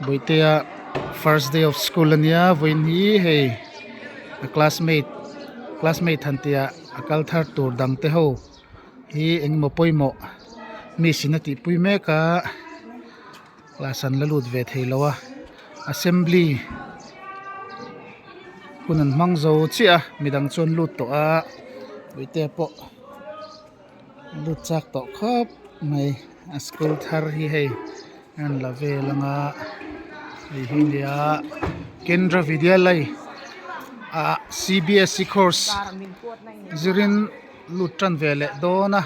Bawihtea first day of school ania vawiin hi hei a classmate classmate han tih ah a kal thar tur dang te ho hi engemaw pawimawh miss in a tihpui mek a class an la lut ve thei lo a assembly hun an hmang zo chiah a midang chu an lut tawh a bawihtea pawh. Lut chak tawh khawp mai a school thar hi hei a rawn la vel ang a hei hi nia Kendra Vidyalaya ah cbse course zirin lut tan ve leh dawn a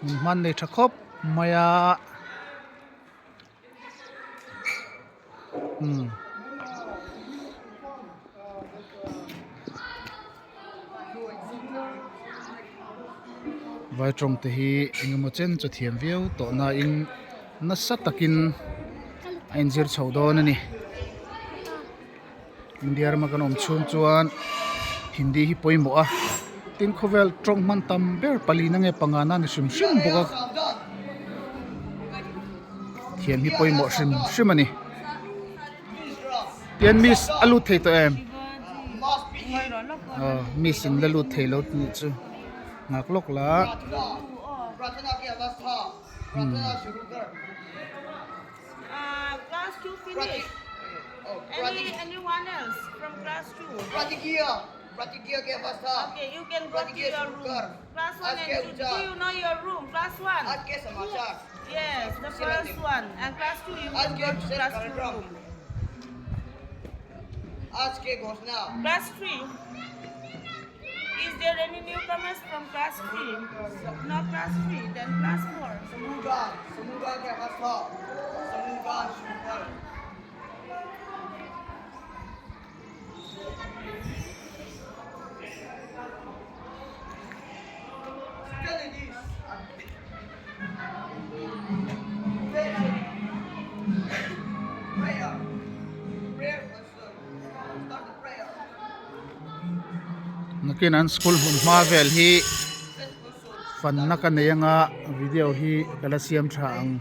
min hman nei tha khawp mai a. Vai tawng te hi eng emaw chen chu thiam viau tawh nain nasa takin a inzir chho dawn a ni India rama kan awm chhung chuan Hindi hi pawimawh a tin khawvel tawng hman tam ber palina nge pangana a ni hrim hrim bawk a thiam hi pawimawh hrim hrim a ni tian miss a lut thei tawh em aw miss in la lut thei lo tih chu nghak lawk la umm. Is there any newcomers from class 3? Not class 3, then class 4. Nakin an school hmun hma vel hi fanna ka nei anga video hi ka la siam tha ang.